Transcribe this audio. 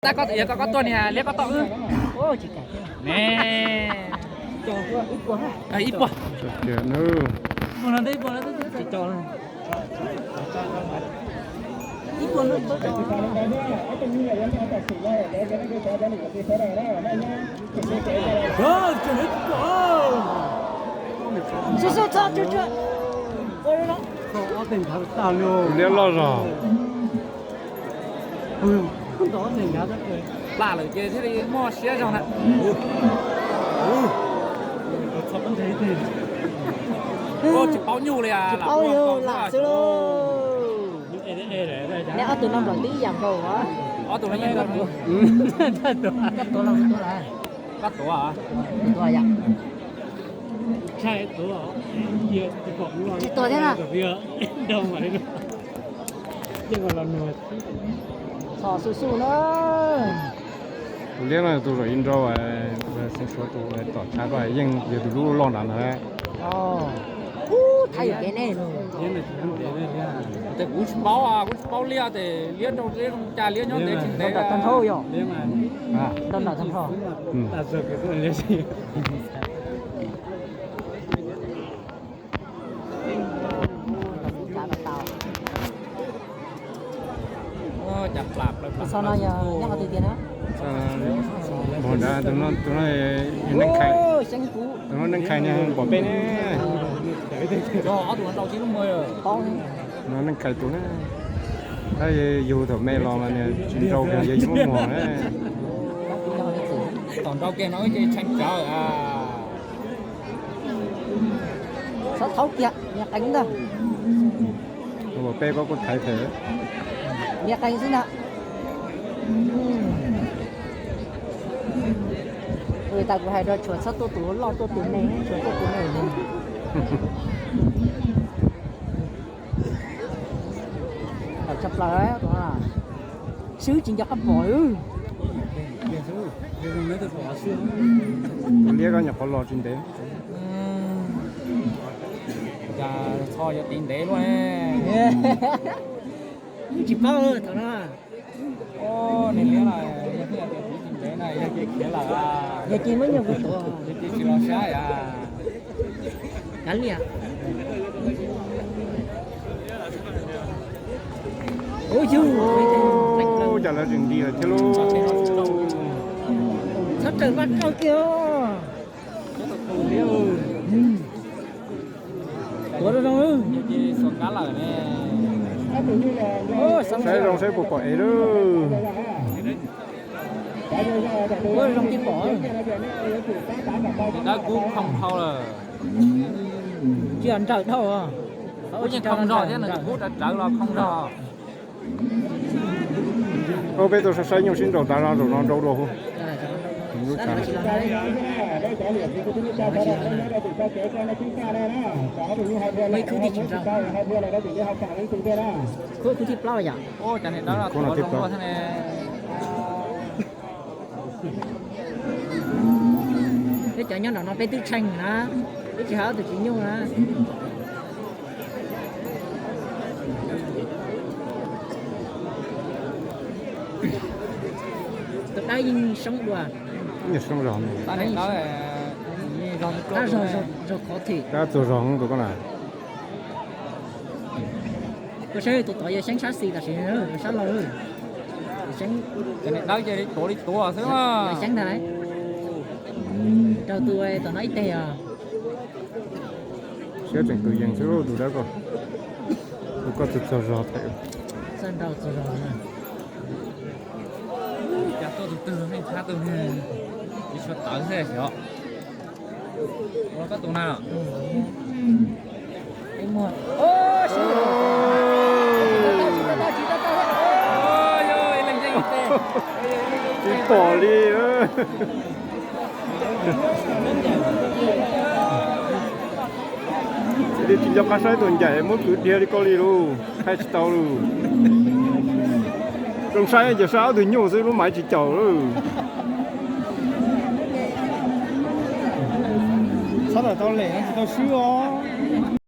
Tab koj, yog koj, koj tuaj niag liab koj toj wb. Ne. Ib puas. Liab loj zog. Plam lawm ces thiaj li muaj siab zog na. Tsis paub nyuj li, tsis paub li, lam xwb lauj. Neb ob tug no nplaum twb ib yam nkaus. Ob tug no yeej tuav, koj tuav los kuv tuav lawm. Koj tuav, tuav yom. Tsis tuav thiab na. Txhom xu xu na. Tus liab no tus zaum ib nrau, xeev Suav tus tom tshav ko yeej yog tus lub loj nrad ntag. Ub, thab yuam kev ne. Ces kuv tsis paub, kuv tsis paub liab, ces liab nrau liab zoo cas, liab nyob ntev tsis ntev. Tag nrho yom. Tag nrho, tag nrho. Tus no yog nyob qhov twg tiag na? Npog nrad, tus no, tus no neej khai, tus no neej khai niag pom peb ne. No neej khai tus na. Tab yug thaum me los mas niag tsis nrau kiag yog yus muaj mog na. Thaum nrau kiag no ces tshee tsawv. Txhob thaub kiag, niag qees ntag. Peb koj kuj thaiv thaiv. Niag qees xwb ntag. Ua li tas kuv hais rau, tshuav txhob tuaj tus loj tuaj tus me, tshuav tuaj tus me li. Tawm tshaj plaws, swb tsis nco qab pom. Tus liab koj nyuam qhuav los tsis ntev. Cas txho yuav tiv ntev luaj. Tsis paub thaum no. Niag liab no, yog tias tiv tsis ntev na, yog ces khiav lawm. Yog ces muab nyuag kuv tuav, yog ces tsis los saib. Kav liam. Ub yug, cas lawv tseem nti lawm thiab lauj. Txhob raws vaj kauj kiag. Tuav zoo zoo. Saib zoo saib puas pom ev lawm. Ua zoo tib pom. Dawb kub khoo dhau lawm. Tsis nrawm dhau. Kub yeej khoo zog thiab, nws kub rawv rawv los khoo zog. Ua peb tau saib nyuj sib nraus tas no, zaum no nrau dua hu. Khub thib plaub yom. Peb cov nyob nram no peb twb tsheej na, peb tsis hais ob tug tsis nyuj na. Tus dawb yeej soob dua. Dab zog, zog qhov thim. Dab txuag zog tus ko na. Koj saib tus tod yog xeeb sab xis tam sim sab laug. Dawb ces tuav li tuav xwb. Xeeb ntag. Raug tus tom no ib teg os. Siab tseem tus yees xwb tus dawb ko. Tus koj txog txog zog thaum. Txog nrau txog zog na. Cas tuaj tus twg los yeej thab tus niag, tsis tshua tawv xwb xyov. Ua koj tus na. Tsis pom li. Li tsis nco qab saib tus ncaim muab kwv dhia li koj li lauj, thaij tsis tau lauj. Zoo saib ces saib ob tug nyuj xwb, lub maiv tsis caum lauj. Txhob tawm tau lem no tsis tau swb os.